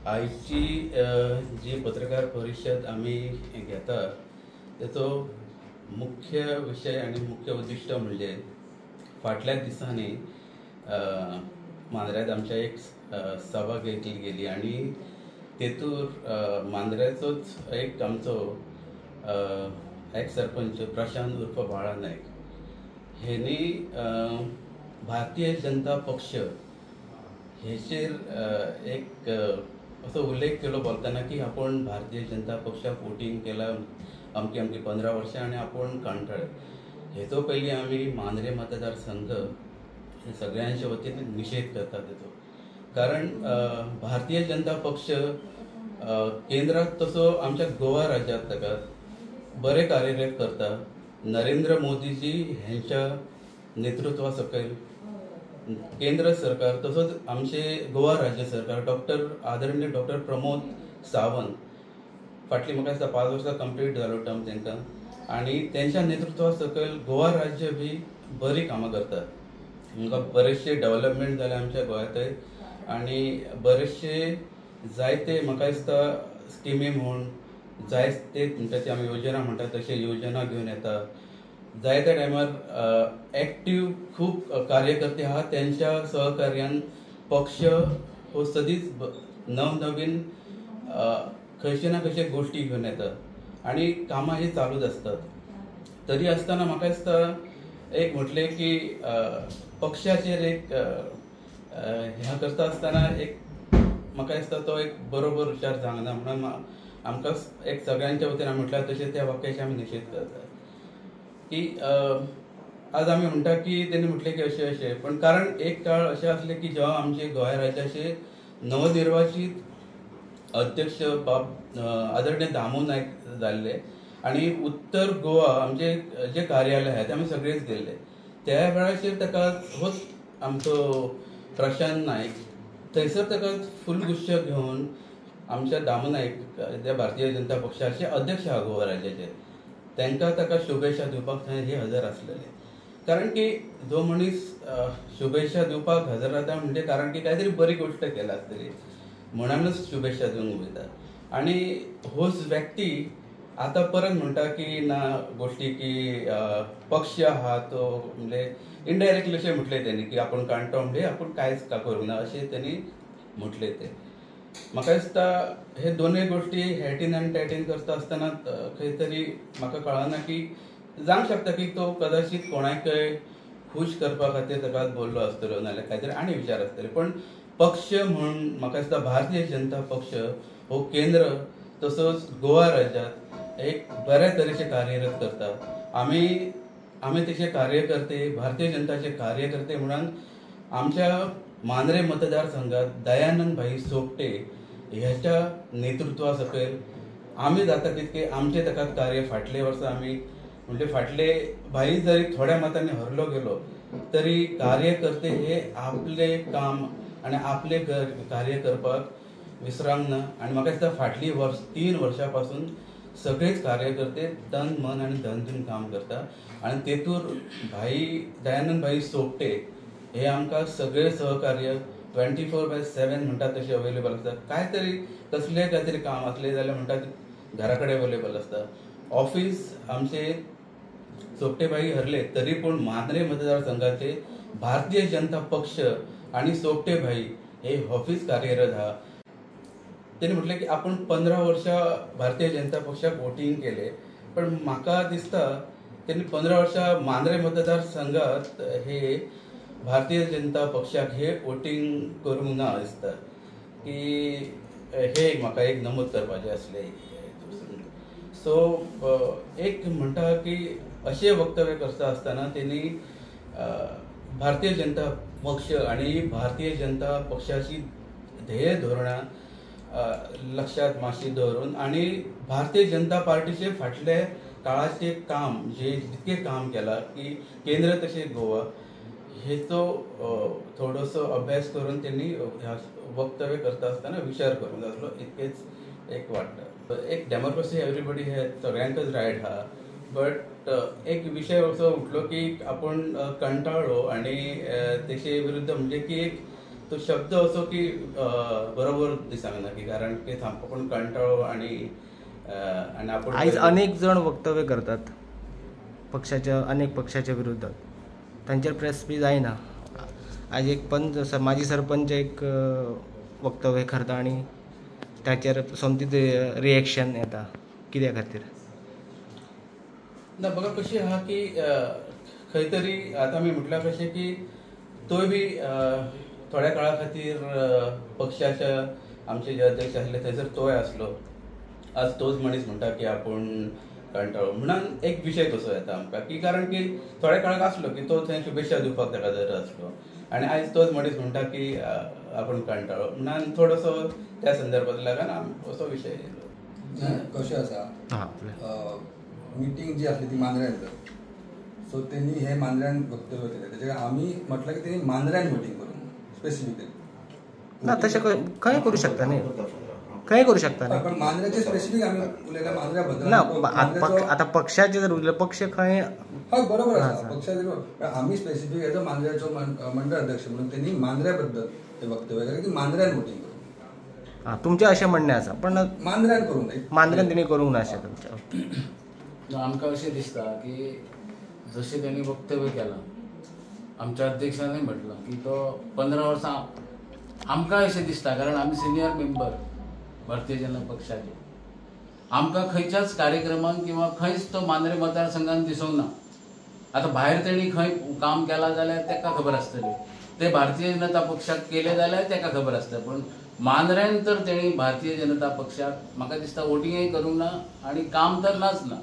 आयची जी पत्रकार परिशद आमी घेता तेचो मुख्य विशय आनी मुख्य उद्दिश्ट म्हणजे फाटल्या दिसांनी मांद्र्यांत आमच्या एक सभा घेतली गेली आनी तेतूर मांद्र्याचोच एक आमचो एक्स सरपंच प्रशांत उर्फ बाळा नायक हेणी भारतीय जनता पक्ष हेचेर एक असो उल्लेख केलो बोलतना की आपूण भारतीय जनता पक्षाक वोटींग केला अमकी अमकी 15 वर्सां आनी आपूण कंटाळ्ळे. हेचो पयलीं आमी मांद्रे मतदारसंघ हे सगळ्यांच्या वतीन निशेध करता तेचो, कारण भारतीय जनता पक्ष केंद्रात तसो आमच्या गोवा राज्यांत ताका बरें कार्यरत करता. नरेंद्र मोदीजी हेंच्या नेतृत्वा सकयल केंद्र सरकार तसोच आमचे गोवा राज्य सरकार डॉक्टर आदरणीय डॉक्टर प्रमोद सावंत फाटली म्हाका दिसता 5 वर्सां कंप्लीट जालो टर्म तांकां आनी तेंच्या नेतृत्वा सकयल गोवा राज्य बी बरी कामां करतात. आमकां बरेचशे डेवलपमेंट जाले आमच्या गोंयांतय आनी बरेचशे जायते म्हाका दिसता स्किमी म्हूण जायते म्हणटा ती आमी योजना म्हणटा तशे योजना घेवन येता. जायत्या टायमार एक्टीव खूब कार्यकर्ते आहा, तेंच्या सहकार्यान पक्ष हो सदींच नवनवीन खंयचे ना खंयचे गोश्टी घेवन येता आनी कामां ही चालूच आसतात. तरी आसतना म्हाका दिसता एक म्हटलें की पक्षाचेर एक ह्या करता आसतना एक म्हाका दिसता तो एक बरोबर विचार जावंक ना म्हणून आमकां एक सगळ्यांच्या वतीन आमी म्हटल्यार तशें त्या वाक्याचे आमी निशेध करता की आज आमी म्हणटा की तेणी म्हटलें की अशें अशें, पण कारण एक काळ अशें आसलें की जेव्हा आमचे गोंय राज्याचे नवनिर्वाचीत अध्यक्ष बाब आदरणीय दामू नायक जाल्ले आनी उत्तर गोवा आमचे जे कार्यालय आहा ते आमी सगळेच गेल्ले. त्या वेळाचेर ताका होच आमचो प्रशांत नायक थंयसर ताका फुलगुच्छ घेवन आमच्या दामू नायक जे भारतीय जनता पक्षाचे अध्यक्ष आहा गोवा राज्याचे तांकां ताका शुभेच्छा दिवपाक थंय हे हजर आसलेले. कारण की जो मनीस शुभेच्छा दिवपाक हजर रावता म्हणजे कारण की कांय तरी बरी गोश्ट केला आसतली म्हणूनच शुभेच्छा दिवंक वयता आनी होच व्यक्ती आतां परत म्हणटा की ना गोश्टी की पक्ष आहा तो म्हणजे इनडायरेक्टली अशें म्हटलें तेणी की आपूण काणटो म्हणजे आपूण कांयच करूंक ना अशें तेणी म्हटलें. ते म्हाका दिसता हे दोनूय गोश्टी हेटीन आनी टॅटीन करता आसतना खंय तरी म्हाका कळना की जावंक शकता की तो कदाचीत कोणाकय खूश करपा खातीर ताका बोल्लो आसतलो नाजाल्यार कांय तरी आनी विचार आसतले, पण पक्ष म्हूण म्हाका दिसता भारतीय जनता पक्ष हो केंद्र तसोच गोवा राज्यांत एक बऱ्या तरेचे कार्यरत करता. आमी आमी तेचे कार्यकर्ते भारतीय जनताचे कार्यकर्ते म्हणून आमच्या मांद्रे मतदारसंघात दयानंद भाई सोपटे ह्याच्या नेतृत्वा सकयल आमी जाता तितके आमचे ताका कार्य फाटले वर्सा आमी म्हणजे फाटले भाई जरी थोड्या मतांनी हरलो गेलो तरी कार्यकर्ते हे आपले काम आनी आपले कार्य करपाक विसरांक ना आनी म्हाका दिसता फाटली वर्स 3 वर्सां पासून सगळेच कार्यकर्ते तन मन आनी धन दिवन काम करता आनी तेतूर भाई दयानंद भाई सोपटे हे आमकां सगळे सहकार्य 24/7 म्हणटा तशें अवेलेबल आसता. काय तरी कसलें काय तरी काम आसलें जाल्यार म्हणटा घरा कडेन अवेलेबल आसता. ऑफिस आमचे सोपटे भाई हरले तरी पूण मांद्रे मतदारसंघाचे भारतीय जनता पक्ष आनी सोपटे भाई हे ऑफिस कार्यरत आहा. तेणी म्हटलें की आपूण 15 वर्सां भारतीय जनता पक्षाक वोटींग केलें, पण म्हाका दिसता तेणी 15 वर्सां मांद्रे मतदारसंघात हे भारतीय जनता पक्षाक हे वोटींग करूंक ना दिसता की हे एक म्हाका एक नमूद करपाचें आसलें. सो एक म्हणटा की अशें वक्तव्य करता आसतना तेणी भारतीय जनता पक्ष आनी भारतीय जनता पक्षाची ध्येय धोरणां लक्षात मातशी दवरून आनी भारतीय जनता पार्टीचे फाटले काळाचे काम जे जितके काम केलां की केंद्र तशें गोवा हेचो थोडोसो अभ्यास करून त्यांनी वक्तव्य करता आसतना विचार करूंक जाय आसलो इतकेच एक वाटता. एक डेमोक्रेसी एवरीबडी हे सगळ्यांकच रायट आहा, बट एक विशय असो उठलो की आपूण कंटाळ्ळो आनी तेचे विरुद्ध म्हणजे की एक तो शब्द असो की बरोबर दिसना की कारण की सामको पण कंटाळो आणि आणि आपण आयज अनेक जण वक्तव्य करतात पक्षाच्या, अनेक पक्षाच्या विरुद्धात, तांचेर प्रेस बी जायना. आयज एक पंच माजी सरपंच एक वक्तव्य करता आनी ताचेर सोमतीच रिएक्शन येता, कित्या खातीर? ना बघा कशी आहा की खंय तरी आतां आमी म्हटल्यार कशें की तोय बी थोड्या काळा खातीर पक्षाच्या आमचे जे अध्यक्ष आसले थंयसर तोय आसलो. आज तोच मनीस म्हणटा की आपूण कंटाळो म्हणून एक विशय कसो येता आमकां की कारण की थोड्या काळाक आसलो की तो थंय शुभेच्छा दिवपाक ताका जर आसलो आनी आयज तोच मनीस म्हणटा की आपूण कंटाळो म्हणून थोडोसो त्या संदर्भात लागून असो विशय येयलो. कशें आसा, मिटींग जी आसली ती मांद्र्यान जाता, सो तेणी हे मांद्र्यान वक्तव्य केलें. तेच्या आमी म्हटलें की तेणी मांद्र्यान मिटींग करूंक स्पेसिफिकली ना, तशें खंय करूं शकता न्ही, खंय करूं शकता न्ही, पण मांद्र्याचे स्पेसिफीक आमी उलयला मांद्र्या बद्दल ना. आतां पक्षाचे जर उरले पक्ष खंय, हय बरोबर आसा पक्षाचे, आमी स्पेसिफीक एज अ मांद्र्याचो मंडळ अध्यक्ष म्हणून तेणी मांद्र्या बद्दल हे वक्तव्य केलें की मांद्र्यान मिटींग करूंक. आं, तुमचें अशें म्हणणें आसा, पण मांद्र्यान करूंक न्ही, मांद्र्यान तेणी करूंक ना अशें तुमचें. आमकां अशें दिसता की जशें तेणी वक्तव्य केलां, आमच्या अध्यक्षानूय म्हटलां की तो 15 वर्सां आमकां अशें दिसता, कारण आमी सिनियर मेंबर भारतीय जनता पक्षाचे, आमकां खंयच्याच कार्यक्रमांक किंवा खंयच तो मांद्रे मतदारसंघान दिसूंक ना. आतां भायर तेणी खंय काम केलां जाल्यार ताका खबर आसतलें, ते भारतीय जनता पक्षाक केलें जाल्यार ताका खबर आसतलें, पण मांद्र्यान तर तेणी भारतीय जनता पक्षाक म्हाका दिसता वोटिंगय करूंक ना आनी काम तर नाच ना.